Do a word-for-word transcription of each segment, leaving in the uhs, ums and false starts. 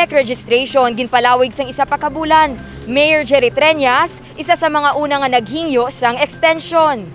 Registration ginpalawig sang isa pa ka bulan. Mayor Jerry Treñas, isa sa mga una nga naghingyo sang extension.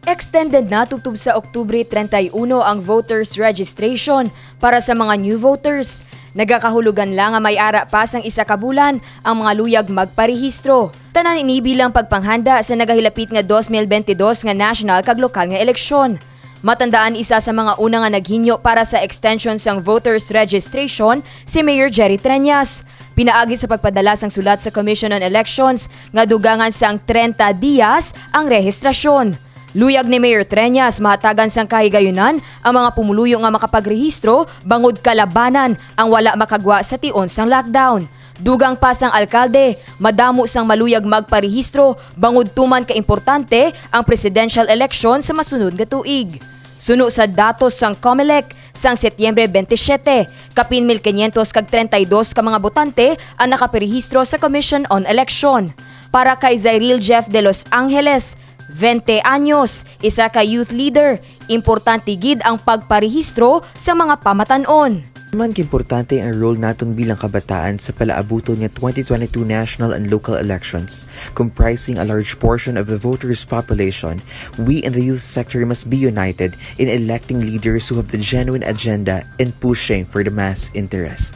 Extended na tubtob sa Oktubre treinta y uno ang voters registration para sa mga new voters. Nagakahulugan lang nga may ara pa sang isa ka bulan ang mga luyag magparehistro. Tanan ini bilang pagpanghanda sa nagahilapit nga dos mil bentidós nga national kag lokal nga eleksyon. Matandaan, isa sa mga una nga naghingyo para sa extension sang voters registration si Mayor Jerry Treñas, pinaagi sa pagpadala sang sulat sa Commission on Elections nga dugangan sang treinta dias ang rehistrasyon. Luyag ni Mayor Treñas mahatagan sang kahigayunan ang mga pumuluyo nga makapagrehistro bangod kalabanan ang wala makagwa sa tion sang lockdown. Dugang pa sang alkalde, madamo sang maluyag magparehistro bangod tuman ka importante ang presidential election sa masunod nga tuig. Suno sa datos sang Comelec, sang Setyembre twenty-seven, kapin mil quinientos kag treinta y dos ka mga botante ang nakaparehistro sa Commission on Election. Para kay Zairil Jeff de los Angeles, twenty anyos, isa ka youth leader, importante gid ang pagparehistro sa mga pamatan-on. Man kaimportante ang role naton bilang kabataan sa palaabuton nga twenty twenty-two national and local elections, comprising a large portion of the voters' population, we in the youth sector must be united in electing leaders who have the genuine agenda and pushing for the mass interest.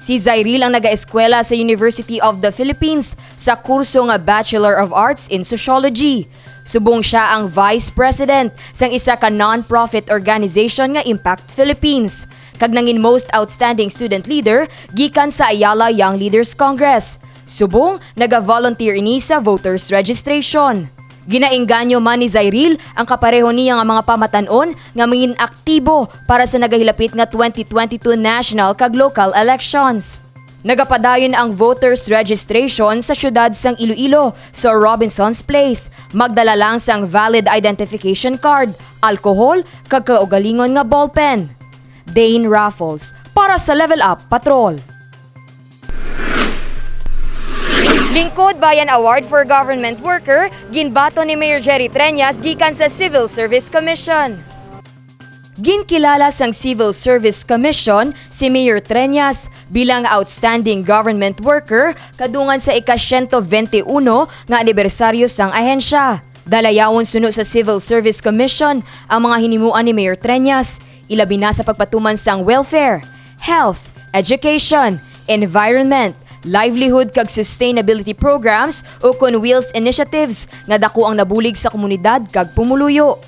Si Zairil ang nagaeskwela sa University of the Philippines sa kurso nga Bachelor of Arts in Sociology. Subong siya ang Vice President sang isa ka non-profit organization nga Impact Philippines, kag nangin Most Outstanding Student Leader gikan sa Ayala Young Leaders Congress. Subong, naga-volunteer ini sa voters registration. Ginaengganyo man ni Zairil ang kapareho niya nga mga pamatan-on nga mangin aktibo para sa nagahilapit nga twenty twenty-two national kag local elections. Nagapadayon ang voters registration sa siyudad sang Iloilo sa Robinson's Place. Magdala lang sang valid identification card, alcohol, kag kaugalingon nga ballpen. Dane Raffles para sa Level Up Patrol. Lingkod Bayan Award for Government Worker, ginbaton ni Mayor Jerry Treñas gikan sa Civil Service Commission. Ginkilala sang Civil Service Commission si Mayor Treñas bilang outstanding government worker kadungan sa ika-siyento bente uno nga anibersaryo sang ahensya. Dalayawon suno sa Civil Service Commission ang mga hinimuan ni Mayor Treñas, ilabi na sa pagpatuman sang welfare, health, education, environment, livelihood kag sustainability programs ukon WHILS initiatives nga dako ang nabulig sa komunidad kag pumuluyo.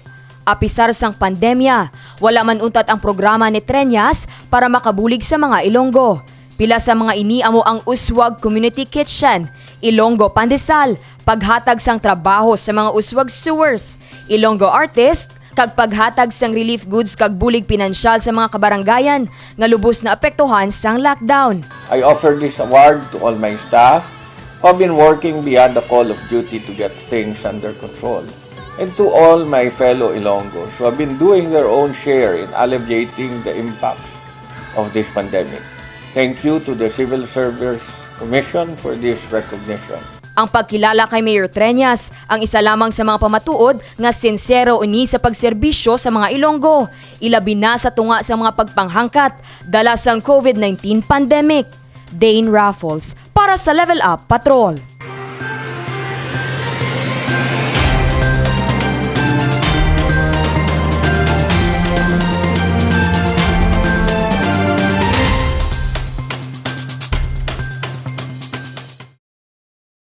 Apisar sang pandemya, wala man untat ang programa ni Treñas para makabulig sa mga Ilonggo. Pila sa mga ini amo ang Uswag Community Kitchen, Ilonggo Pandesal, paghatag sang trabaho sa mga Uswag Sewers, Ilonggo Artist, kag paghatag sang relief goods kag bulig pinansyal sa mga kabarangayan nga lubos naapektuhan sang lockdown. I offer this award to all my staff who have been working beyond the call of duty to get things under control, and to all my fellow Ilonggos who have been doing their own share in alleviating the impacts of this pandemic. Thank you to the Civil Service Commission for this recognition. Ang pagkilala kay Mayor Treñas ang isa lamang sa mga pamatuod nga sinsero ini sa pagserbisyo sa mga Ilonggo, ilabi na sa tunga sa mga pagpanghangkat dala sang COVID nineteen pandemic. Dane Raffles para sa Level Up Patrol.